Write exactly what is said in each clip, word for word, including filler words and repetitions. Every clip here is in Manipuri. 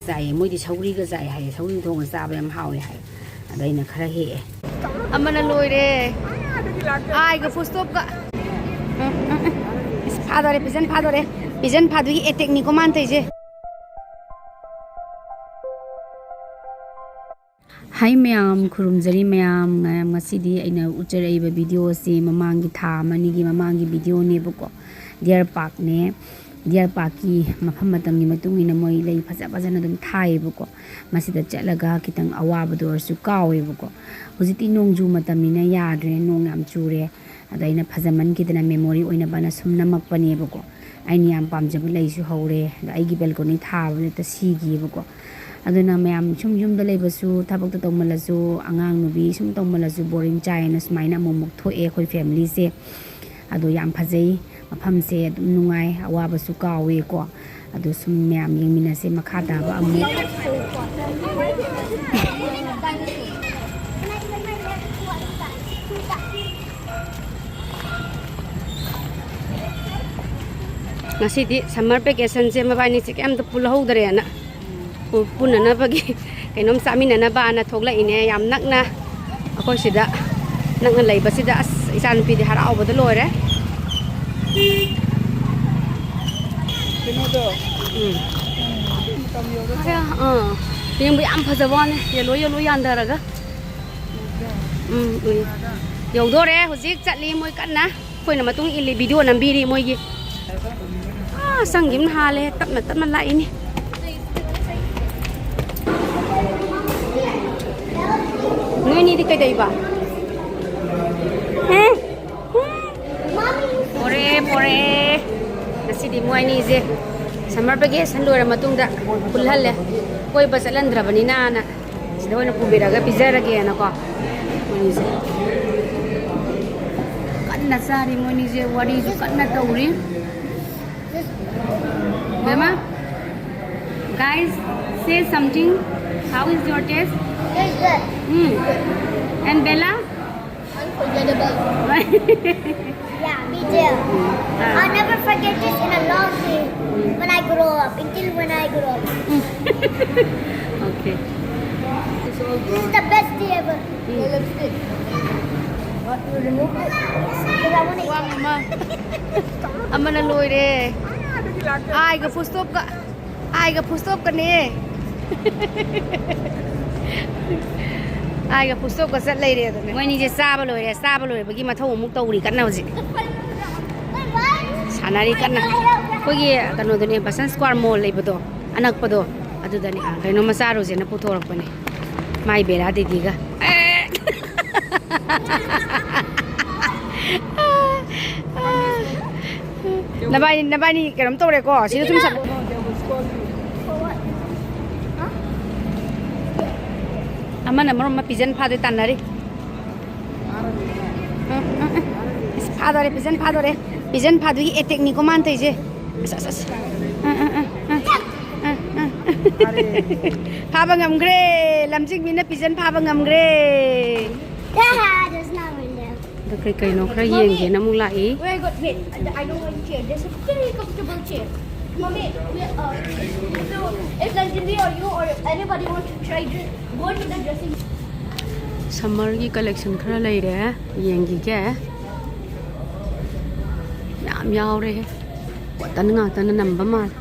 ꯆꯥꯏꯌꯦ꯫ ꯃꯣꯏꯗꯤ ꯁꯧꯒ꯭ꯔꯤꯒ ꯆꯥꯏ ꯍꯥꯏꯌꯦ꯫ ꯁꯧꯒ꯭ꯔꯤ ꯊꯣꯡꯉ ꯆꯥꯕ ꯌꯥꯝ ꯍꯥꯎꯋꯦ ꯍꯥꯏꯌꯦ꯫ ꯑꯗ ꯑꯩꯅ ꯈꯔ ꯍꯦꯛꯑꯦ꯫ ꯑꯃꯅ ꯂꯣꯏꯔꯦ꯫ ꯑꯥꯏꯒ ꯐꯨꯁꯇꯣꯞꯀ꯫ ꯎꯝ, ꯎꯝ, ꯎꯝ꯫ ꯏꯁ, ꯐꯥꯗꯣꯔꯦ, ꯄꯤꯖꯟ ꯐꯥꯗꯣꯔꯦ꯫ ꯄꯤꯖꯟ ꯐꯥꯗꯣꯏꯒꯤ ꯑꯦꯇꯦꯛꯅꯤꯀꯣ ꯃꯥꯅ ꯇꯧꯔꯤꯁꯦ꯫ ꯍꯥꯏ ꯃꯌꯥꯝ, ꯈꯨꯔꯨꯝꯖꯔꯤ ꯃꯌꯥꯝ꯫ ꯉ-, ꯉꯁꯤꯗꯤ ꯑꯩꯅ ꯎꯠꯆꯔꯛꯏꯕ ꯚꯤꯗꯤꯑꯣꯁꯤ ꯃꯃꯥꯡꯒꯤ ꯊꯥ ꯑꯃ ꯑꯅꯤꯒꯤ ꯃꯃꯥꯡꯒꯤ ꯚꯤꯗꯤꯑꯣꯅꯦꯕꯀꯣ꯫ ꯗꯤꯌꯔ ꯄꯥꯔꯛꯅꯦ꯫ ꯗꯤꯌꯔ ꯄꯥꯔꯛꯀꯤ ꯃꯐꯝ ꯃꯇꯝꯒꯤ ꯃꯇꯨꯡ ꯏꯟꯅ ꯃꯣꯏ ꯂꯩ ꯐꯖ ꯐꯖꯅ ꯑꯗꯨꯝ ꯊꯥꯏꯌꯦꯕꯀꯣ꯫ ꯃꯁꯤꯗ ꯆꯠꯂꯒ ꯈꯤꯇꯪ ꯑꯋꯥꯕꯗꯣ ꯑꯣꯏꯔꯁꯨ ꯀꯥꯎꯋꯦꯕꯀꯣ꯫ ꯍꯧꯖꯤꯛꯇꯤ ꯅꯣꯡꯖꯨ ꯃꯇꯝꯅꯤꯅ ꯌꯥꯗ꯭ꯔꯦ, ꯅꯣꯡ ꯌꯥꯝ ꯆꯨꯔꯦ꯫ ꯑꯗ ꯑꯩꯅ ꯐꯖꯃꯟꯈꯤꯗꯅ memory ꯑꯣꯏꯅꯕꯅ ꯁꯨꯝ ꯅꯝꯃꯛꯄꯅꯦꯕꯀꯣ꯫ ꯑꯩꯅ ꯌꯥꯝ ꯄꯥꯝꯖꯕ ꯂꯩꯁꯨ ꯍꯧꯔꯦ꯫ ꯑꯗ ꯑꯩꯒꯤ balcony ꯊꯥꯕꯗ ꯍꯦꯛꯇ ꯁꯤꯈꯤꯌꯦꯕꯀꯣ꯫ ꯑꯗꯨꯅ ꯃꯌꯥꯝ ꯁꯨꯝ ꯌꯨꯝꯗ ꯂꯩꯕꯁꯨ, ꯊꯕꯛꯇ ꯇꯧꯃꯜꯂꯁꯨ, ꯑꯉꯥꯡ ꯅꯨꯕꯤ ꯁꯨꯝ ꯇꯧꯃꯜꯂꯁꯨ boring ꯆꯥꯏꯌꯦꯅ ꯁꯨꯃꯥꯏꯅ ꯑꯃꯨꯛꯃꯨꯛ ꯊꯣꯛꯑꯦ ꯑꯩꯈꯣꯏ familyꯁꯦ꯫ ꯑꯗꯣ ꯌꯥꯝ ꯐꯖꯩ, ꯃꯐꯝꯁꯦ ꯑꯗꯨꯝ ꯅꯨꯡꯉꯥꯏ, ꯑꯋꯥꯕꯁꯨ ꯀꯥꯎꯋꯦꯀꯣ꯫ ꯑꯗꯣ ꯁꯨꯝ ꯃꯌꯥꯝ ꯌꯦꯡꯃꯤꯟꯅꯁꯦ ꯃꯈꯥ ꯇꯥꯕ ꯑꯃꯨꯛ꯫ ꯉꯁꯤꯗꯤ summer vacationꯁꯦ ꯃꯕꯥꯅꯤꯁꯦ ꯀꯩꯝꯇ ꯄꯨꯜꯍꯧꯗ꯭ꯔꯦꯅ, ꯄꯨ-, ꯄꯨꯟꯅꯅꯕꯒꯤ ꯀꯩꯅꯣꯝ ꯆꯥꯃꯤꯟꯅꯅꯕꯅ ꯊꯣꯛꯂꯛꯏꯅꯦ꯫ ꯌꯥꯝ ꯅꯛꯅ ꯑꯩꯈꯣꯏ ꯁꯤꯗ ꯅꯛꯅ ꯂꯩꯕꯁꯤꯗ ꯑꯁ ꯏꯆꯥꯅꯨꯄꯤꯗꯤ ꯍꯔꯥꯎꯕꯗ ꯂꯣꯏꯔꯦ꯫ ꯀꯩꯅꯣꯗꯣ꯫ ꯎꯝ꯫ ꯎꯝ, ꯃꯇꯝ ꯌꯧꯔꯒ ꯑꯥ, ꯌꯦꯡꯕ ꯌꯥꯝ ꯐꯖꯕ ꯋꯥꯅꯦ꯫ Yellow yellow ꯌꯥꯟꯊꯔꯒ꯫ ꯎꯝ, ꯎꯏ꯫ ꯌꯧꯗꯣꯔꯦ꯫ ꯍꯧꯖꯤꯛ ꯆꯠꯂꯤ ꯃꯣꯏ ꯀꯟꯅ꯫ ꯑꯩꯈꯣꯏꯅ ꯃꯇꯨꯡ ꯏꯜꯂꯤ, video ꯅꯝꯕꯤꯔꯤ ꯃꯣꯏꯒꯤ꯫ ꯑꯥ, ꯆꯪꯈꯤꯕꯅ ꯍꯥꯜꯂꯦ꯫ ꯇꯞꯅ ꯇꯞꯅ ꯂꯥꯛꯏꯅꯤ꯫ ꯅꯣꯏꯅꯤꯗꯤ ꯀꯩꯗꯧꯕ? ꯍꯦ? ꯄꯣꯔꯛꯑꯦ, ꯄꯣꯔꯛꯑꯦ꯫ ꯉꯁꯤꯗꯤ ꯃꯣꯏ ꯑꯅꯤꯁꯦ summer vacation ꯂꯣꯏꯔ ꯃꯇꯨꯡꯗ ꯄꯨꯜꯍꯜꯂꯦ꯫ ꯀꯣꯏꯕ ꯆꯠꯍꯟꯗ꯭ꯔꯕꯅꯤꯅꯅ ꯁꯤꯗ ꯑꯣꯏꯅ ꯄꯨꯕꯤꯔꯒ ꯄꯤꯖꯔꯒꯦꯅꯀꯣ꯫ ꯃꯣꯏꯅꯤꯁꯦ ꯀꯟꯅ ꯆꯥꯔꯤ, ꯃꯣꯏꯅꯤꯁꯦ ꯋꯥꯔꯤꯁꯨ ꯀꯟꯅ ꯇꯧꯔꯤ꯫ ꯕꯦꯃꯥ, guys, say something. How is your taste? It's good. Hmm. And Bella? Unforgettable. Yeah, me I'll never forget this in a long day when I grow up, until when I grow up. Okay. This is the best day ever. Your lipstick. What, you remove it? Because I want to eat. ꯑꯃꯅ ꯂꯣꯏꯔꯦ꯫ ꯑꯥꯏꯒ ꯐꯨꯜ ꯁ꯭ꯇꯣꯞꯀ, ꯑꯥꯏꯒ ꯐꯨꯜ ꯁ꯭ꯇꯣꯞꯀꯅꯦ꯫ ꯑꯥꯏꯒ ꯐꯨꯜ ꯁ꯭ꯇꯣꯞꯀ ꯆꯠ ꯂꯩꯔꯦ ꯑꯗꯨꯅꯦ꯫ ꯃꯣꯏꯅꯤꯁꯦ ꯆꯥꯕ ꯂꯣꯏꯔꯦ, ꯆꯥꯕ ꯂꯣꯏꯕꯒꯤ ꯃꯊꯧ ꯑꯃꯨꯛ ꯇꯧꯔꯤ ꯀꯟꯅ ꯍꯧꯖꯤꯛ꯫ ꯁꯥꯟꯅꯔꯤ ꯀꯟꯅ꯫ ꯑꯩꯈꯣꯏꯒꯤ ꯀꯩꯅꯣꯗꯨꯅꯦ, ꯕꯁꯟ ꯁ꯭ꯀ꯭ꯋꯥꯔ ꯃꯣꯜ ꯂꯩꯕꯗꯣ, ꯑꯅꯛꯄꯗꯣ, ꯑꯗꯨꯗꯅꯦ꯫ ꯑꯥ, ꯀꯩꯅꯣꯝꯃ ꯆꯥꯔꯨꯁꯦꯅ ꯄꯨꯊꯣꯔꯛꯄꯅꯦ꯫ ꯃꯥꯏ ꯕꯦꯂꯥ ꯗꯤꯗꯤꯒ꯫ ꯑꯦ! ꯅꯕꯥꯏꯅꯤ, ꯅꯕꯥꯏꯅꯤ ꯀꯩꯅꯣꯝ ꯇꯧꯔꯦꯀꯣ꯫ ꯁꯤꯗ ꯁꯨꯝ ꯁꯥꯟꯅ-, ꯑꯃꯅ ꯃꯔꯣꯝ ꯑꯃ ꯄꯤꯖꯟ ꯐꯥꯗꯣꯏ ꯇꯥꯟꯅꯔꯤ꯫ ꯎꯝ, ꯎꯝ, ꯎꯝ꯫ ꯑꯁ, ꯐꯥꯗꯣꯔꯦ, ꯄꯤꯖꯟ ꯐꯥꯗꯣꯔꯦ꯫ ꯄꯤꯖꯟ ꯐꯥꯗꯣꯏꯒꯤ ꯑꯦꯇꯦꯛꯅꯤꯀꯣ ꯃꯥꯅ ꯇꯧꯔꯤꯁꯦ꯫ ꯑꯁ, ꯑꯁ, ꯑꯁ꯫ ꯎꯝ, ꯎꯝ, ꯎꯝ, ꯎꯝ꯫ ꯎꯝ, ꯎꯝ, ꯎꯝ꯫ ꯐꯥꯕ ꯉꯝꯈ꯭ꯔꯦ꯫ ꯂꯝꯖꯤꯡꯕꯤꯅ ꯄꯤꯖꯟ ꯐꯥꯕ ꯉꯝꯈ꯭ꯔꯦ꯫ That's not right there. ꯑꯗꯣ ꯀꯩ ꯀꯩꯅꯣ ꯈꯔ ꯌꯦꯡꯒꯦꯅ ꯑꯃꯨꯛ ꯂꯥꯛꯏ꯫ Very good. Wait, I, I don't want chair. There's a very comfortable chair. Mommy, we, uh, so if Nanjinbi or you or anybody wants to try, just go into the dressing. ꯁꯝꯃꯔꯒꯤ ꯀꯂꯦꯛꯁꯟ ꯈꯔ ꯂꯩꯔꯦ, ꯌꯦꯡꯈꯤꯒꯦ꯫ ꯌꯥꯝ ꯌꯥꯎꯔꯦꯍꯦ꯫ ꯀꯣꯇꯟ ꯉꯥꯛꯇꯅ ꯅꯝꯕ ꯃꯥꯜꯂꯦ꯫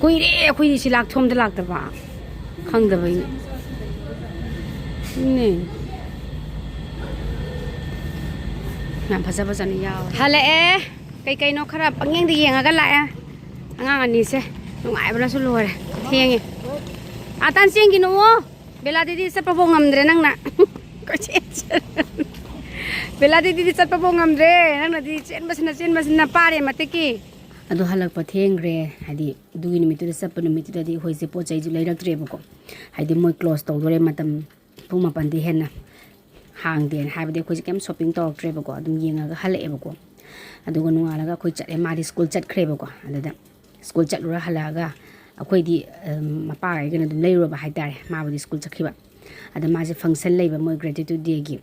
ꯀꯨꯏꯔꯦ ꯑꯩꯈꯣꯏꯗꯤ ꯁꯤ ꯂꯥꯛ-, ꯁꯣꯝꯗ ꯂꯥꯛꯇꯕ꯫ ꯈꯪꯗꯕꯩꯅꯦ꯫ ꯏꯅꯦ꯫ ꯌꯥꯝ ꯐꯖ ꯐꯖꯅ ꯌꯥꯎꯔꯦ꯫ ꯍꯜꯂꯛꯑꯦ꯫ ꯀꯩ ꯀꯩꯅꯣ ꯈꯔ ꯄꯪꯌꯦꯡꯗ ꯌꯦꯡꯉꯒ ꯂꯥꯛꯑꯦ꯫ ꯑꯉꯥꯡ ꯑꯅꯤꯁꯦ ꯅꯨꯡꯉꯥꯏꯕꯅꯁꯨ ꯂꯣꯏꯔꯦ꯫ ꯊꯦꯡꯉꯦ꯫ ꯑꯥꯇꯥꯟ ꯆꯦꯟꯈꯤꯅꯨꯋꯣ꯫ ꯕꯦꯂꯥꯗꯤꯗꯤ ꯆꯠꯄꯐꯥꯎ ꯉꯝꯗ꯭ꯔꯦ ꯅꯪꯅ꯫ ꯀꯣꯏꯆꯦꯟ ꯆꯦꯟ-, ꯕꯦꯂꯥꯗꯤꯗꯤꯗꯤ ꯆꯠꯄꯐꯥꯎ ꯉꯝꯗ꯭ꯔꯦ꯫ ꯅꯪꯅꯗꯤ ꯆꯦꯟꯕꯁꯤꯅ, ꯆꯦꯟꯕꯁꯤꯅ ꯄꯥꯔꯦ ꯃꯇꯤꯛꯀꯤ꯫ ꯑꯗꯣ ꯍꯜꯂꯛꯄ ꯊꯦꯡꯈ꯭ꯔꯦ꯫ ꯍꯥꯏꯗꯤ ꯑꯗꯨꯒꯤ ꯅꯨꯃꯤꯠꯇꯨꯗ ꯆꯠꯄ ꯅꯨꯃꯤꯠꯇꯨꯗꯗꯤ ꯑꯩꯈꯣꯏꯁꯦ ꯄꯣꯠ ꯆꯩꯁꯨ ꯂꯩꯔꯛꯇ꯭ꯔꯦꯕꯀꯣ꯫ ꯍꯥꯏꯗꯤ ꯃꯣꯏ ꯀ꯭ꯂꯣꯁ ꯇꯧꯗꯣꯔꯦ, ꯃꯇꯝ ꯄꯨꯡ ꯃꯥꯄꯟꯗꯤ ꯍꯦꯟꯅ ꯍꯥꯡꯗꯦꯅ ꯍꯥꯏꯕꯗꯤ ꯑꯩꯈꯣꯏꯁꯦ ꯀꯩꯝ ꯁꯣꯞꯄꯤꯡ ꯇꯧꯔꯛꯇ꯭ꯔꯦꯕꯀꯣ꯫ ꯑꯗꯨꯝ ꯌꯦꯡꯉꯒ ꯍꯜꯂꯛꯑꯦꯕꯀꯣ꯫ ꯑꯗꯨꯒ ꯅꯣꯡꯉꯥꯜꯂꯒ ꯑꯩꯈꯣꯏ ꯆꯠꯂꯦ, ꯃꯥꯗꯤ ꯁ꯭ꯀꯨꯜ ꯆꯠꯈ꯭ꯔꯦꯕꯀꯣ꯫ ꯑꯗꯨꯗ ꯁ꯭ꯀꯨꯜ ꯆꯠꯂꯨꯔ ꯍꯜꯂꯛꯑꯒ ꯑꯩꯈꯣꯏꯗꯤ, ꯑꯝ, ꯃꯄꯥꯒꯩꯒꯅ ꯑꯗꯨꯝ ꯂꯩꯔꯨꯔꯕ ꯍꯥꯏꯇꯥꯔꯦ꯫ ꯃꯥꯕꯨꯗꯤ ꯁ꯭ꯀꯨꯜ ꯆꯠꯈꯤꯕ꯫ ꯑꯗ ꯃꯥꯁꯦ ꯐꯪꯁꯟ ꯂꯩꯕ ꯃꯣꯏ ꯒ꯭ꯔꯦꯇꯤꯇ꯭ꯌꯨꯠ ꯗꯦꯒꯤ꯫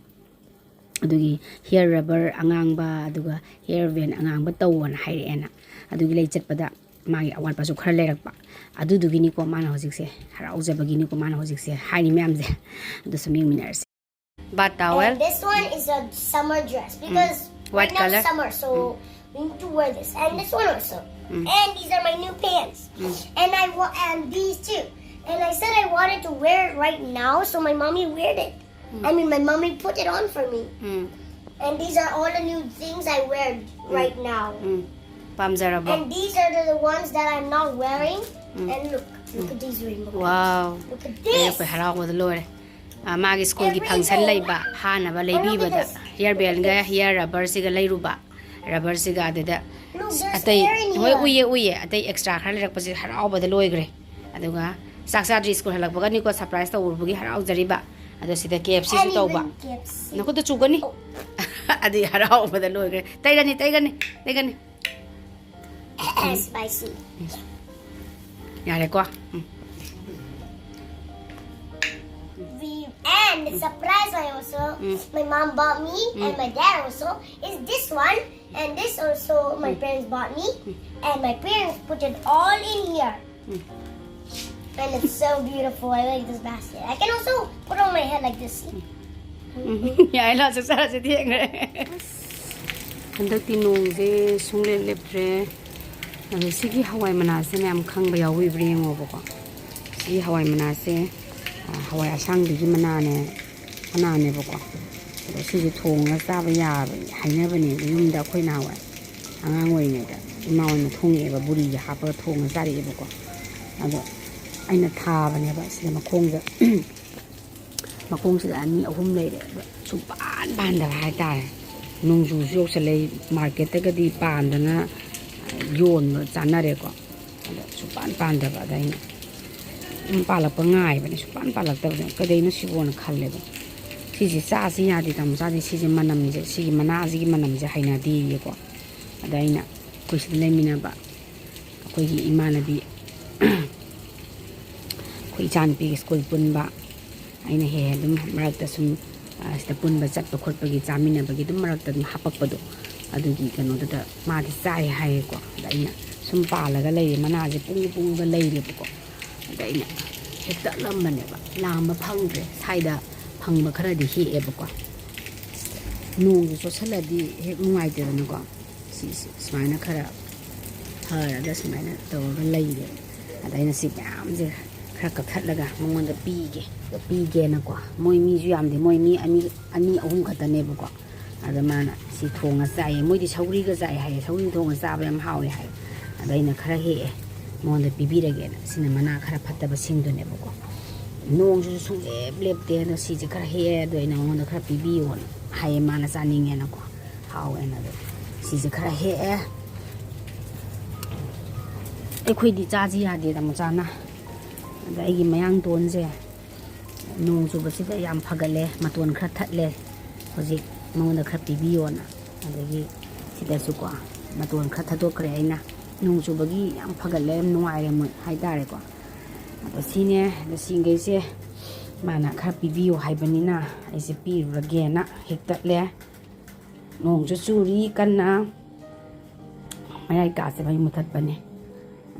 ꯑꯗꯨꯒꯤ ꯍꯤꯌꯔ ꯔꯕꯔ ꯑꯉꯥꯡꯕ, ꯑꯗꯨꯒ ꯍꯤꯌꯔ ꯕꯦꯟ ꯑꯉꯥꯡꯕ ꯇꯧꯑꯣꯅ ꯍꯥꯏꯔꯛꯑꯦꯅ꯫ ꯑꯗꯨꯒꯤ ꯂꯩ ꯆꯠꯄꯗ ꯃꯥꯒꯤ ꯑꯋꯥꯠꯄꯁꯨ ꯈꯔ ꯂꯩꯔꯛꯄ꯫ ꯑꯗꯨꯗꯨꯒꯤꯅꯤꯀꯣ ꯃꯥꯅ ꯍꯧꯖꯤꯛꯁꯦ, ꯍꯔꯥꯎꯖꯕꯒꯤꯅꯤꯀꯣ ꯃꯥꯅ ꯍꯧꯖꯤꯛꯁꯦ ꯍꯥꯏꯔꯤ ꯃꯌꯥꯝꯁꯦ꯫ ꯑꯗꯨ ꯁꯨꯝ ꯌꯦꯡꯃꯤꯟꯅꯔꯁꯤ꯫ Bath towel. And this one is a summer dress because What right now color? It's summer, so we need to wear this. And this one also. And these are my new pants. And I wa- and these too. And I said I wanted to wear it right now, so my mommy wear it. I mean, my mommy put it on for me. Um And these are all the new things I wear right now. Um ꯄꯥꯝꯖꯔꯕꯣ? And these are the, the ones that I'm not wearing. And look, look at these rainbow. Wow. Look at A, this. ꯑꯩꯈꯣꯏ ꯍꯔꯥꯎꯕꯗ ꯂꯣꯏꯔꯦ꯫ ꯑꯥ, ꯃꯥꯒꯤ ꯁ꯭ꯀꯨꯜꯒꯤ ꯐꯪꯁꯟ ꯂꯩꯕ, ꯍꯥꯟꯅꯕ ꯂꯩꯕꯤꯕꯗ ꯍꯤꯌꯔ ꯕꯦꯟꯒ ꯍꯤꯌꯔ ꯔꯕꯔꯁꯤꯒ ꯂꯩꯔꯨꯕ꯫ ꯔꯕꯔꯁꯤꯒ ꯑꯗꯨꯗ Look, there's ꯑꯇꯩ air in ꯍꯣꯏ here. ꯎꯏꯌꯦ ꯎꯏꯌꯦ ꯑꯇꯩ ꯑꯦꯛꯁꯇ꯭ꯔꯥ ꯈꯔ ꯂꯩꯔꯛꯄꯁꯦ ꯍꯔꯥꯎꯕꯗ ꯂꯣꯏꯈ꯭ꯔꯦ꯫ ꯑꯗꯨꯒ ꯆꯥꯛ ꯆꯥꯗ꯭ꯔꯤ ꯁ꯭ꯀꯨꯜ ꯍꯜꯂꯛꯄꯒꯅꯤꯀꯣ ꯁꯔꯄ꯭ꯔꯥꯏꯁ ꯇꯧꯔꯨꯕꯒꯤ ꯍꯔꯥꯎꯖꯔꯤꯕ꯫ ꯑꯗꯣ ꯁꯤꯗ ꯀꯦ ꯑꯦꯐ ꯁꯤꯁꯨ And ꯇꯧꯕ꯫ even K F C. ꯅꯈꯨꯠꯇ ꯆꯨꯒꯅꯤ꯫ ꯑꯗꯨꯗꯤ ꯍꯔꯥꯎꯕꯗ ꯂꯣꯏꯈ꯭ꯔꯦ꯫ ꯇꯩꯒꯅꯤ ꯇꯩꯒꯅꯤ ꯇꯩꯒꯅꯤ꯫ Spicy. ꯌꯥꯔꯦꯀꯣ꯫ ꯎꯝ꯫ We and the surprise I also my mom bought me and my dad also is this one, and this also my parents bought me, and my parents put it all in here. And it's so beautiful. I like this basket. I can also put on my head like this. See? ꯌꯥꯏ ꯂꯥꯛꯑꯣ ꯆꯥꯛ ꯆꯥꯔꯁꯤ ꯊꯦꯡꯈ꯭ꯔꯦ꯫ ꯍꯟꯗꯛꯇꯤ ꯅꯣꯡꯁꯦ ꯁꯨꯡꯂꯦꯞ ꯂꯦꯞꯇ꯭ꯔꯦ꯫ ꯑꯗꯣ ꯁꯤꯒꯤ ꯍꯋꯥꯏ ꯃꯅꯥꯁꯦ ꯃꯌꯥꯝ ꯈꯪꯕ ꯌꯥꯎꯕꯤꯕ꯭ꯔꯥ ꯌꯦꯡꯉꯣꯕꯀꯣ꯫ ꯁꯤꯒꯤ ꯍꯋꯥꯏ ꯃꯅꯥꯁꯦ ꯍꯋꯥꯏ ꯑꯁꯥꯡꯕꯤꯒꯤ ꯃꯅꯥꯅꯦ꯫ ꯃꯅꯥꯅꯦꯕꯀꯣ꯫ ꯑꯗꯣ ꯁꯤꯁꯦ ꯊꯣꯡꯉꯒ ꯆꯥꯕ ꯌꯥꯕ ꯍꯥꯏꯅꯕꯅꯦꯕ ꯌꯨꯝꯗ ꯑꯩꯈꯣꯏ ꯅꯍꯥꯟꯋꯥꯏ ꯑꯉꯥꯡ ꯑꯣꯏꯔꯤꯉꯩꯗ ꯏꯃꯥ ꯍꯣꯏꯅ ꯊꯣꯡꯉꯛꯑꯦꯕ ꯕꯨꯔꯤꯒ ꯍꯥꯞꯄꯒ ꯊꯣꯡꯉ ꯆꯥꯔꯛꯑꯦꯕꯀꯣ꯫ ꯑꯗꯣ ꯑꯩꯅ ꯊꯥꯕꯅꯦꯕ ꯁꯤꯗ ꯃꯈꯣꯡꯗ꯫ ꯃꯈꯣꯡꯁꯤꯗ ꯑꯅꯤ ꯑꯍꯨꯝ ꯂꯩꯔꯦ ꯑꯗꯣ ꯁꯨꯡꯄꯥꯟ ꯄꯥꯟꯗꯕ ꯍꯥꯏꯇꯥꯔꯦ꯫ ꯅꯣꯡꯖꯨꯁꯨ ꯌꯧꯁꯜꯂꯛꯏ꯫ ꯃꯥꯔꯀꯦꯠꯇꯒꯗꯤ ꯄꯥꯟꯗꯅ ꯌꯣꯟꯕ ꯆꯥꯅꯔꯦꯀꯣ꯫ ꯑꯗꯣ ꯁꯨꯡꯄꯥꯟ ꯄꯥꯟꯗꯕ꯫ ꯑꯗ ꯑꯩꯅ ꯁꯨꯝ ꯄꯥꯜꯂꯛꯄ ꯉꯥꯏꯕꯅꯦ ꯁꯨꯡꯄꯥꯟ ꯄꯥꯜꯂꯛꯇꯕꯗ ꯀꯩꯗꯩꯅꯣ ꯁꯤꯕꯣꯅ ꯈꯜꯂꯦꯕ꯫ ꯁꯤꯁꯦ ꯆꯥꯁꯤ ꯌꯥꯗꯦ ꯇꯥꯃꯣ ꯆꯥꯗꯦ ꯁꯤꯁꯦ ꯃꯅꯝꯁꯦ ꯁꯤꯒꯤ ꯃꯅꯥꯁꯤꯒꯤ ꯃꯅꯝꯁꯦ ꯍꯩꯅꯗꯦꯌꯦꯀꯣ꯫ ꯑꯗ ꯑꯩꯅ ꯑꯩꯈꯣꯏ ꯁꯤꯗ ꯂꯩꯃꯤꯟꯅꯕ ꯑꯩꯈꯣꯏꯒꯤ ꯏꯃꯥꯟꯅꯕꯤ ꯑꯩꯈꯣꯏ ꯏꯆꯥꯅꯨꯄꯤꯒ ꯁ꯭ꯀꯨꯜ ꯄꯨꯟꯕ ꯑꯩꯅ ꯍꯦꯛ ꯍꯦꯛ ꯑꯗꯨꯝ ꯃꯔꯛꯇ ꯁꯨꯝ ꯑ, ꯁꯤꯗ ꯄꯨꯟꯕ ꯆꯠꯄ ꯈꯣꯠꯄꯒꯤ ꯆꯥꯃꯤꯟꯅꯕꯒꯤ ꯑꯗꯨꯝ ꯃꯔꯛꯇ ꯑꯗꯨꯝ ꯍꯥꯄꯛꯄꯗꯣ, ꯑꯗꯨꯒꯤ ꯀꯩꯅꯣꯗꯨꯗ ꯃꯥꯗꯤ ꯆꯥꯏ ꯍꯥꯏꯌꯦꯀꯣ꯫ ꯑꯗ ꯑꯩꯅ ꯁꯨꯝ ꯄꯥꯜꯂꯒ ꯂꯩꯔꯦ, ꯃꯅꯥꯁꯦ ꯄꯨꯡ ꯄꯨꯡꯒ ꯂꯩꯔꯦꯕꯀꯣ꯫ ꯑꯗ ꯑꯩꯅ ꯍꯦꯛꯇꯠꯂꯝꯕꯅꯦꯕ, ꯂꯥꯝꯕ ꯐꯪꯗ꯭ꯔꯦ꯫ ꯁ꯭ꯋꯥꯏꯗ ꯐꯪꯕ ꯈꯔꯗꯤ ꯍꯦꯛꯑꯦꯕꯀꯣ꯫ ꯅꯣꯡꯁꯨ ꯆꯣꯠꯁꯜꯂꯗꯤ ꯍꯦꯛ ꯅꯨꯡꯉꯥꯏꯇꯦꯗꯅꯀꯣ꯫ ꯁꯤꯁꯦ ꯁꯨꯃꯥꯏꯅ ꯈꯔ ꯐꯔꯒ ꯁꯨꯃꯥꯏꯅ ꯇꯧꯔꯒ ꯂꯩꯔꯦ꯫ ꯑꯗ ꯑꯩꯅ ꯁꯤ ꯃꯌꯥꯝꯁꯦ ꯈꯔ ꯀꯛꯊꯠꯂꯒ ꯃꯉꯣꯟꯗ ꯄꯤꯒꯦ, ꯄꯤꯒꯦꯅꯀꯣ꯫ ꯃꯣꯏ ꯃꯤꯁꯨ ꯌꯥꯝꯗꯦ, ꯃꯣꯏ ꯃꯤ ꯑꯅꯤ, ꯑꯅꯤ ꯑꯍꯨꯝ ꯈꯛꯇꯅꯦꯕꯀꯣ꯫ ꯑꯗ ꯃꯥꯅ ꯁꯤ ꯊꯣꯡꯉ ꯆꯥꯏꯌꯦ꯫ ꯃꯣꯏꯗꯤ ꯁꯧꯒ꯭ꯔꯤꯒ ꯆꯥꯏ ꯍꯥꯏꯌꯦ, ꯁꯧꯒ꯭ꯔꯤ ꯊꯣꯡꯉ ꯆꯥꯕ ꯌꯥꯝ ꯍꯥꯎꯋꯦ ꯍꯥꯏ꯫ ꯑꯗ ꯑꯩꯅ ꯈꯔ ꯍꯦꯛꯑꯦ, ꯃꯉꯣꯟꯗ ꯄꯤꯕꯤꯔꯒꯦꯅ꯫ ꯁꯤꯅ ꯃꯅꯥ ꯈꯔ ꯐꯠꯇꯕ ꯁꯤꯡꯗꯨꯅꯦꯕꯀꯣ꯫ ꯅꯣꯡꯁꯤꯁꯨ ꯁꯨꯡꯂꯦꯞ ꯂꯦꯞꯇꯦ꯫ ꯑꯗꯣ ꯁꯤꯁꯦ ꯈꯔ ꯍꯦꯛꯑꯦ, ꯑꯗꯣ ꯑꯩꯅ ꯃꯉꯣꯟꯗ ꯈꯔ ꯄꯤꯕꯤꯌꯣꯅ ꯍꯥꯏꯌꯦ, ꯃꯥꯅ ꯆꯥꯅꯤꯡꯉꯦꯅꯀꯣ, ꯍꯥꯎꯋꯦꯅ꯫ ꯑꯗꯣ ꯁꯤꯁꯦ ꯈꯔ ꯍꯦꯛꯑꯦ꯫ ꯑꯩꯈꯣꯏꯗꯤ ꯆꯥꯁꯤ ꯌꯥꯗꯦ, ꯇꯥꯃꯣꯆꯥꯅ꯫ ꯑꯗ ꯑꯩꯒꯤ ꯃꯌꯥꯡꯇꯣꯟꯁꯦ ꯅꯣꯡ ꯆꯨꯕꯁꯤꯗ ꯌꯥꯝ ꯐꯒꯠꯂꯦ, ꯃꯇꯣꯟ ꯈꯔ ꯊꯠꯂꯦ꯫ ꯍꯧꯖꯤꯛ ꯃꯉꯣꯟꯗ ꯈꯔ ꯄꯤꯕꯤꯌꯣꯅ꯫ ꯑꯗꯒꯤ ꯁꯤꯗꯁꯨꯀꯣ ꯃꯇꯣꯟ ꯈꯔ ꯊꯠꯇꯣꯛꯈ꯭ꯔꯦ ꯑꯩꯅ꯫ ꯅꯣꯡ ꯆꯨꯕꯒꯤ ꯌꯥꯝ ꯐꯒꯠꯂꯦ, ꯌꯥꯝ ꯅꯨꯡꯉꯥꯏꯔꯦ ꯃꯣꯏ ꯍꯥꯏꯇꯥꯔꯦꯀꯣ꯫ ꯑꯗꯣ ꯁꯤꯅꯦ, ꯑꯗꯣ ꯁꯤꯈꯩꯁꯦ ꯃꯥꯅ ꯈꯔ ꯄꯤꯕꯤꯌꯨ ꯍꯥꯏꯕꯅꯤꯅ ꯑꯩꯁꯦ ꯄꯤꯔꯨꯔꯒꯦꯅ ꯍꯦꯛꯇꯠꯂꯦ꯫ ꯅꯣꯡꯁꯨ ꯆꯨꯔꯤ ꯀꯟꯅ, ꯃꯌꯥꯏ ꯀꯥꯁꯦ ꯃꯩ ꯃꯨꯊꯠꯄꯅꯦ꯫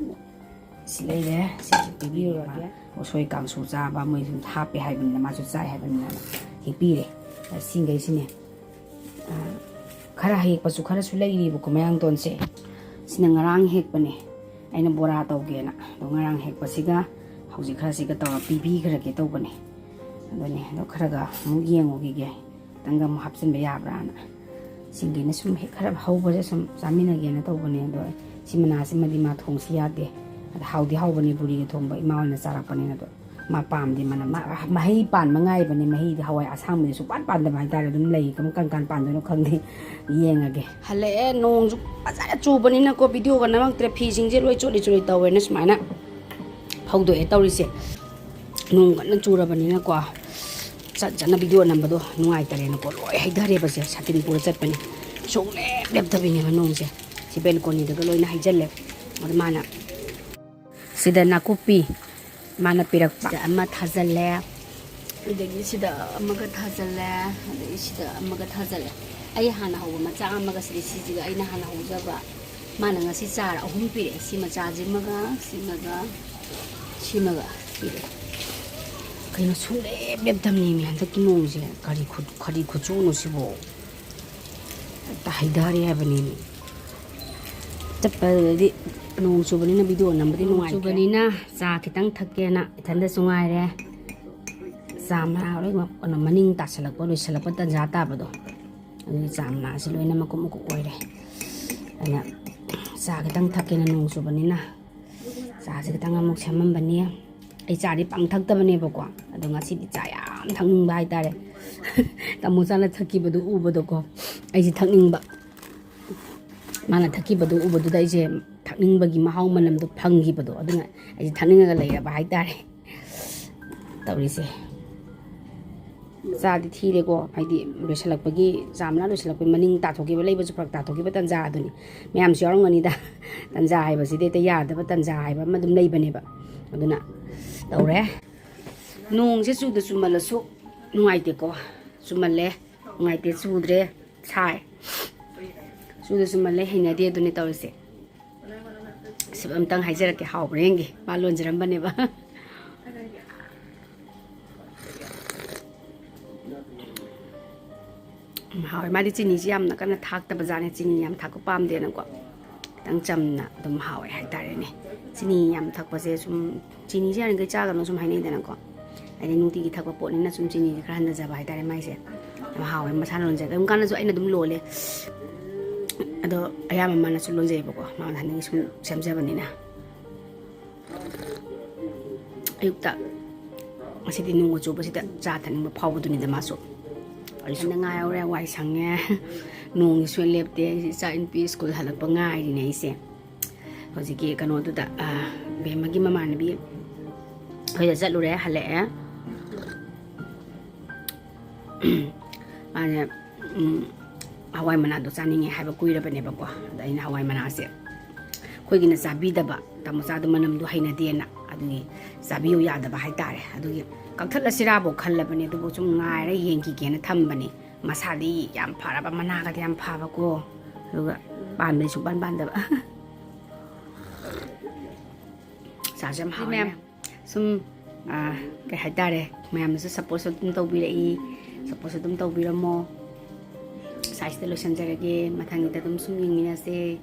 ꯁꯤ ꯂꯩꯔꯦ, ꯁꯤꯁꯨ ꯄꯤꯕꯤꯔꯨꯔꯒꯦ꯫ ꯎꯁꯣꯏ ꯀꯥꯡꯁꯨ ꯆꯥꯕ ꯃꯣꯏ ꯁꯨꯝ ꯍꯥꯞꯄꯦ ꯍꯥꯏꯕꯅꯤꯅ, ꯃꯥꯁꯨ ꯆꯥꯏ ꯍꯥꯏꯕꯅꯤꯅ ꯍꯦꯛꯄꯤꯔꯦ꯫ ꯁꯤꯡꯈꯩꯁꯤꯅꯦ꯫ ꯑ, ꯈꯔ ꯍꯦꯛꯄꯁꯨ ꯈꯔꯁꯨ ꯂꯩꯔꯤꯕꯀꯣ ꯃꯌꯥꯡꯇꯣꯟꯁꯦ꯫ ꯁꯤꯅ ꯉꯔꯥꯡ ꯍꯦꯛꯄꯅꯦ, ꯑꯩꯅ ꯕꯣꯔꯥ ꯇꯧꯒꯦꯅ꯫ ꯑꯗꯣ ꯉꯔꯥꯡ ꯍꯦꯛꯄꯁꯤꯒ ꯍꯧꯖꯤꯛ ꯈꯔꯁꯤꯒ ꯇꯧꯔ ꯄꯤꯕꯤꯈ꯭ꯔꯒꯦ ꯇꯧꯕꯅꯦ꯫ ꯑꯗꯨꯅꯦ, ꯑꯗꯣ ꯈꯔꯒ ꯑꯃꯨꯛ ꯌꯦꯡꯉꯨꯈꯤꯒꯦ, ꯈꯤꯇꯪꯒ ꯑꯃꯨꯛ ꯍꯥꯞꯆꯤꯟꯕ ꯌꯥꯕ꯭ꯔꯥꯅ꯫ ꯁꯤꯡꯒꯤꯅ ꯁꯨꯝ ꯍꯦꯛ ꯈꯔ ꯍꯧꯕꯁꯦ ꯁꯨꯝ ꯆꯥꯃꯤꯟꯅꯒꯦꯅ ꯇꯧꯕꯅꯦ꯫ ꯑꯗꯣ ꯁꯤ ꯃꯅꯥꯁꯤꯃꯗꯤ ꯃꯥ ꯊꯣꯡꯁꯤ ꯌꯥꯗꯦ꯫ ꯑꯗ ꯍꯥꯎꯗꯤ ꯍꯥꯎꯕꯅꯦ, ꯕꯨꯔꯤꯒ ꯊꯣꯡꯕ, ꯏꯃꯥ ꯍꯣꯏꯅ ꯆꯥꯔꯛꯄꯅꯤꯅ꯫ ꯑꯗꯣ ꯃꯥ ꯄꯥꯝꯗꯦ ꯃꯅꯝ꯫ ꯃꯥ ꯃꯍꯩ ꯄꯥꯟꯕ ꯉꯥꯏꯕꯅꯦ, ꯃꯍꯩꯗꯤ ꯍꯋꯥꯏ ꯑꯁꯥꯡꯕꯗꯤ ꯁꯨꯡꯄꯥꯟ ꯄꯥꯟꯗꯕ ꯍꯥꯏꯇꯥꯔꯦ꯫ ꯑꯗꯨꯝ ꯂꯩ ꯀꯔꯝ ꯀꯔꯝ ꯀꯥꯟ ꯄꯥꯟꯗꯣꯏꯅꯣ ꯈꯪꯗꯦ꯫ ꯌꯦꯡꯉꯒꯦ꯫ ꯍꯜꯂꯛꯑꯦ, ꯅꯣꯡꯁꯨ ꯐꯖꯅ ꯆꯨꯕꯅꯤꯅꯀꯣ, ꯚꯤꯗꯤꯑꯣꯒ ꯅꯝꯃꯛꯇ꯭ꯔꯦ꯫ ꯐꯤꯁꯤꯡꯁꯦ ꯂꯣꯏ ꯆꯣꯠꯂꯤ ꯆꯣꯠꯂꯤ ꯇꯧꯋꯦꯅ ꯁꯨꯃꯥꯏꯅ ꯐꯧꯗꯣꯛꯑꯦ ꯇꯧꯔꯤꯁꯦ꯫ ꯅꯣꯡ ꯀꯟꯅ ꯆꯨꯔꯕꯅꯤꯅꯀꯣ, ꯆꯠ ꯆꯠꯅ ꯚꯤꯗꯤꯑꯣ ꯅꯝꯕꯗꯣ ꯅꯨꯡꯉꯥꯏꯇꯔꯦꯅꯀꯣ, ꯂꯣꯏ ꯍꯩꯊꯔꯦꯕꯁꯦ꯫ ꯁꯥꯇꯤꯟ ꯄꯨꯔ ꯆꯠꯄꯅꯦ, ꯁꯨꯡꯂꯦꯞ ꯂꯦꯞꯇꯕꯤꯅꯦꯕ ꯅꯣꯡꯁꯦ꯫ ꯁꯤ ꯕꯦꯜꯀꯣꯅꯤꯗꯒ ꯂꯣꯏꯅ ꯍꯩꯖꯜꯂꯦ꯫ ꯑꯗꯨ ꯃꯥꯅ ꯁꯤꯗ ꯅꯥꯀꯨꯞꯄꯤ ꯃꯥꯅ ꯄꯤꯔꯛꯄ ꯑꯃ ꯊꯥꯖꯜꯂꯦ꯫ ꯑꯗꯒꯤ ꯁꯤꯗ ꯑꯃꯒ ꯊꯥꯖꯜꯂꯦ, ꯑꯗꯒꯤ ꯁꯤꯗ ꯑꯃꯒ ꯊꯥꯖꯜꯂꯦ꯫ ꯑꯩ ꯍꯥꯟꯅ ꯍꯧꯕ ꯃꯆꯥ ꯑꯃꯒ ꯁꯤꯗꯤ ꯁꯤꯁꯤꯒ ꯑꯩꯅ ꯍꯥꯟꯅ ꯍꯧꯖꯕ꯫ ꯃꯥꯅ ꯉꯁꯤ ꯆꯥꯔ ꯑꯍꯨꯝ ꯄꯤꯔꯛꯑꯦ꯫ ꯁꯤ ꯃꯆꯥꯁꯤꯃꯒ, ꯁꯤꯃꯒ, ꯁꯤꯃꯒ ꯄꯤꯔꯛꯑꯦ꯫ ꯀꯩꯅꯣ ꯁꯨꯡꯂꯦꯞ ꯂꯦꯞꯇꯕꯅꯦꯃꯤ ꯍꯟꯗꯛꯀꯤ ꯅꯣꯡꯁꯦ꯫ ꯀꯔꯤ ꯈꯨ-, ꯀꯔꯤ ꯈꯨꯆꯨꯅꯣ ꯁꯤꯕꯣ? ꯍꯦꯛꯇ ꯍꯩꯊꯔꯦ ꯍꯥꯏꯕꯅꯦꯃꯤ꯫ ꯆꯠꯄꯗꯗꯤ ꯅꯣꯡ ꯆꯨꯕꯅꯤꯅ ꯚꯤꯗꯤꯑꯣ ꯅꯝꯕꯗꯤ ꯅꯣꯡ ꯅꯨꯡꯉꯥꯏꯇ꯭ꯔꯦ꯫ ꯆꯨꯕꯅꯤꯅ ꯆꯥ ꯈꯤꯇꯪ ꯊꯛꯀꯦꯅ ꯏꯊꯟꯗꯁꯨ ꯉꯥꯏꯔꯦ꯫ ꯆꯥ ꯃꯅꯥ ꯂꯣꯏꯅꯃꯛ ꯀꯩꯅꯣ ꯃꯅꯤꯡ ꯇꯥꯁꯜꯂꯛꯄ, ꯂꯣꯏꯁꯤꯜꯂꯛꯄ ꯇꯟꯖꯥ ꯇꯥꯕꯗꯣ꯫ ꯑꯗꯨꯒꯤ ꯆꯥ ꯃꯅꯥꯁꯤ ꯂꯣꯏꯅ ꯃꯀꯨꯞ ꯃꯀꯨꯞ ꯑꯣꯏꯔꯦ꯫ ꯑꯗꯨꯅ ꯆꯥ ꯈꯤꯇꯪ ꯊꯛꯀꯦꯅ ꯅꯣꯡ ꯆꯨꯕꯅꯤꯅ꯫ ꯆꯥꯁꯦ ꯈꯤꯇꯪ ꯑꯃꯨꯛ ꯁꯦꯝꯃꯝꯕꯅꯤ꯫ ꯑꯩ ꯆꯥꯗꯤ ꯄꯥꯡ ꯊꯛꯇꯕꯅꯦꯕꯀꯣ, ꯑꯗꯣ ꯉꯁꯤꯗꯤ ꯆꯥ ꯌꯥꯝ ꯊꯛꯅꯤꯡꯕ ꯍꯥꯏꯇꯥꯔꯦ꯫ ꯇꯥꯃꯣ ꯆꯥꯅ ꯊꯛꯈꯤꯕꯗꯨ ꯎꯕꯗꯀꯣ, ꯑꯩꯁꯦ ꯊꯛꯅꯤꯡꯕ꯫ ꯃꯥꯅ ꯊꯛꯈꯤꯕꯗꯨ ꯎꯕꯗꯨꯗ ꯑꯩꯁꯦ ꯊꯛꯅꯤꯡꯕꯒꯤ ꯃꯍꯥꯎ ꯃꯅꯝꯗꯣ ꯐꯪꯈꯤꯕꯗꯣ, ꯑꯗꯨꯅ ꯑꯩꯁꯦ ꯊꯛꯅꯤꯡꯉꯒ ꯂꯩꯔꯕ ꯍꯥꯏꯇꯥꯔꯦ꯫ ꯇꯧꯔꯤꯁꯦ꯫ ꯆꯥꯗꯤ ꯊꯤꯔꯦꯀꯣ, ꯍꯥꯏꯗꯤ ꯂꯣꯏꯁꯤꯜꯂꯛꯄꯒꯤ, ꯆꯥ ꯃꯅꯥ ꯂꯣꯏꯁꯤꯜꯂꯛꯄꯒꯤ ꯃꯅꯤꯡ ꯇꯥꯊꯣꯛꯈꯤꯕ, ꯂꯩꯕꯁꯨ ꯐꯔꯛ ꯇꯥꯊꯣꯛꯈꯤꯕ ꯇꯟꯖꯥ ꯑꯗꯨꯅꯤ꯫ ꯃꯌꯥꯝꯁꯨ ꯌꯥꯎꯔꯝꯒꯅꯤꯗ꯫ ꯇꯟꯖꯥ ꯍꯥꯏꯕꯁꯤꯗꯤ ꯍꯦꯛꯇ ꯌꯥꯗꯕ ꯇꯟꯖꯥ ꯍꯥꯏꯕ ꯑꯃ ꯑꯗꯨꯝ ꯂꯩꯕꯅꯦꯕ꯫ ꯑꯗꯨꯅ ꯇꯧꯔꯦ꯫ ꯅꯣꯡꯁꯦ ꯆꯨꯗ ꯆꯨꯃꯜꯂꯁꯨ ꯅꯨꯡꯉꯥꯏꯇꯦꯀꯣ꯫ ꯆꯨꯃꯜꯂꯦ, ꯅꯨꯡꯉꯥꯏꯇꯦ, ꯆꯨꯗ꯭ꯔꯦ, ꯁꯥꯏ꯫ ꯆꯨꯗ ꯆꯨꯃꯜꯂꯦ, ꯍꯩꯅꯗꯦ ꯑꯗꯨꯅꯤ ꯇꯧꯔꯤꯁꯦ꯫ ꯁꯤꯞ ꯑꯝꯇꯪ ꯍꯥꯏꯖꯔꯛꯀꯦ, ꯍꯥꯎꯕ꯭ꯔꯥ ꯌꯦꯡꯒꯦ꯫ ꯃꯥ ꯂꯣꯟꯖꯔꯝꯕꯅꯦꯕ꯫ ꯎꯝ, ꯍꯥꯎꯋꯦ꯫ ꯃꯥꯗꯤ ꯆꯤꯅꯤꯁꯤ ꯌꯥꯝꯅ ꯀꯟꯅ ꯊꯥꯛꯇꯕ ꯖꯥꯠꯅꯦ꯫ ꯆꯤꯅꯤ ꯌꯥꯝ ꯊꯥꯛꯄ ꯄꯥꯝꯗꯦꯅꯀꯣ꯫ ꯈꯤꯇꯪ ꯆꯝꯅ ꯑꯗꯨꯝ ꯍꯥꯎꯋꯦ ꯍꯥꯏꯇꯥꯔꯦꯅꯦ꯫ ꯆꯤꯅꯤ ꯌꯥꯝ ꯊꯛꯄꯁꯦ ꯁꯨꯝ, ꯆꯤꯅꯤꯁꯦ ꯌꯥꯔꯤꯈꯩ ꯆꯥꯒꯅꯨ ꯁꯨꯝ ꯍꯥꯏꯅꯩꯗꯅꯀꯣ꯫ ꯍꯥꯏꯗꯤ ꯅꯨꯡꯇꯤꯒꯤ ꯊꯛꯄ ꯄꯣꯠꯅꯤꯅ ꯁꯨꯝ ꯆꯤꯅꯤꯁꯦ ꯈꯔ ꯍꯟꯊꯖꯕ ꯍꯥꯏꯇꯥꯔꯦ ꯃꯥꯏꯁꯦ꯫ ꯌꯥꯝ ꯍꯥꯎꯋꯦ꯫ ꯃꯁꯥꯅ ꯂꯣꯟꯖꯩ꯫ ꯀꯔꯤꯒꯨꯝꯕ ꯀꯥꯟꯗꯁꯨ ꯑꯩꯅ ꯑꯗꯨꯝ ꯂꯣꯜꯂꯦ꯫ ꯑꯗꯣ ꯑꯌꯥꯝꯕ ꯃꯥꯅꯁꯨ ꯂꯣꯟꯖꯩꯑꯕꯀꯣ꯫ ꯃꯥꯅ ꯍꯥꯟꯅꯗꯒꯤ ꯁꯨꯝ ꯁꯦꯝꯖꯕꯅꯤꯅ꯫ ꯑꯌꯨꯛꯇ ꯉꯁꯤꯗꯤ ꯅꯣꯡꯒ ꯆꯨꯕꯁꯤꯗ ꯆꯥ ꯊꯛꯅꯤꯡꯕ ꯐꯥꯎꯕꯗꯨꯅꯤꯗ ꯃꯥꯁꯨ꯫ ꯑꯩꯁꯨ ꯉꯥꯏꯍꯧꯔꯦ, ꯋꯥꯏ ꯁꯪꯉꯦ꯫ ꯅꯣꯡꯒꯤ ꯁꯨꯡꯂꯦꯞ ꯂꯦꯞꯇꯦ꯫ ꯑꯩꯁꯦ ꯏꯆꯥ ꯅꯨꯄꯤ ꯁ꯭ꯀꯨꯜ ꯍꯜꯂꯛꯄ ꯉꯥꯏꯔꯤꯅꯦ ꯑꯩꯁꯦ꯫ ꯍꯧꯖꯤꯛꯀꯤ ꯀꯩꯅꯣꯗꯨꯗ, ꯑ, ꯕꯦꯝꯃꯒꯤ ꯃꯃꯥꯟꯅꯕꯤ ꯈꯣꯏꯗ ꯆꯠꯂꯨꯔꯦ, ꯍꯜꯂꯛꯑꯦ꯫ ꯃꯥꯁꯦ, ꯎꯝ, ꯍꯋꯥꯏ ꯃꯅꯥꯗꯣ ꯆꯥꯅꯤꯡꯉꯦ ꯍꯥꯏꯕ ꯀꯨꯏꯔꯕꯅꯦꯕꯀꯣ꯫ ꯑꯗ ꯑꯩꯅ ꯍꯋꯥꯏ ꯃꯅꯥꯁꯦ ꯑꯩꯈꯣꯏꯒꯤꯅ ꯆꯥꯕꯤꯗꯕ, ꯇꯥꯃꯣꯆꯥꯗꯣ ꯃꯅꯝꯗꯣ ꯍꯩꯅꯗꯦꯅ꯫ ꯑꯗꯨꯒꯤ ꯆꯥꯕꯤꯌꯨ ꯌꯥꯗꯕ ꯍꯥꯏꯇꯥꯔꯦ꯫ ꯑꯗꯨꯒꯤ ꯀꯛꯊꯠꯂꯁꯤꯔꯥꯕꯨ ꯈꯜꯂꯕꯅꯦ, ꯑꯗꯨꯕꯨ ꯁꯨꯝ ꯉꯥꯏꯔ ꯌꯦꯡꯈꯤꯒꯦꯅ ꯊꯝꯕꯅꯦ꯫ ꯃꯁꯥꯗꯤ ꯌꯥꯝ ꯐꯔꯕ, ꯃꯅꯥꯒꯗꯤ ꯌꯥꯝ ꯐꯕꯀꯣ, ꯑꯗꯨꯒ ꯄꯥꯟꯕꯗꯤ ꯁꯨꯡꯄꯥꯟ ꯄꯥꯟꯗꯕ꯫ ꯆꯥꯁꯦ ꯌꯥꯝ ꯍꯥꯎꯋꯦ ꯃꯌꯥꯝ꯫ ꯁꯨꯝ, ꯑꯥ, ꯀꯩ ꯍꯥꯏꯇꯥꯔꯦ, ꯃꯌꯥꯝꯅꯁꯨ ꯁꯞꯄꯣꯔꯠꯁꯨ ꯑꯗꯨꯝ ꯇꯧꯕꯤꯔꯛꯏ, ꯁꯞꯄꯣꯔꯠꯁꯨ ꯑꯗꯨꯝ ꯇꯧꯕꯤꯔꯝꯃꯣ꯫ ꯁꯥꯏꯁꯤꯗ ꯂꯣꯏꯁꯤꯟꯖꯔꯒꯦ, ꯃꯊꯪꯒꯤꯗ ꯑꯗꯨꯝ ꯁꯨꯝ ꯌꯦꯡꯃꯤꯟꯅꯁꯦ꯫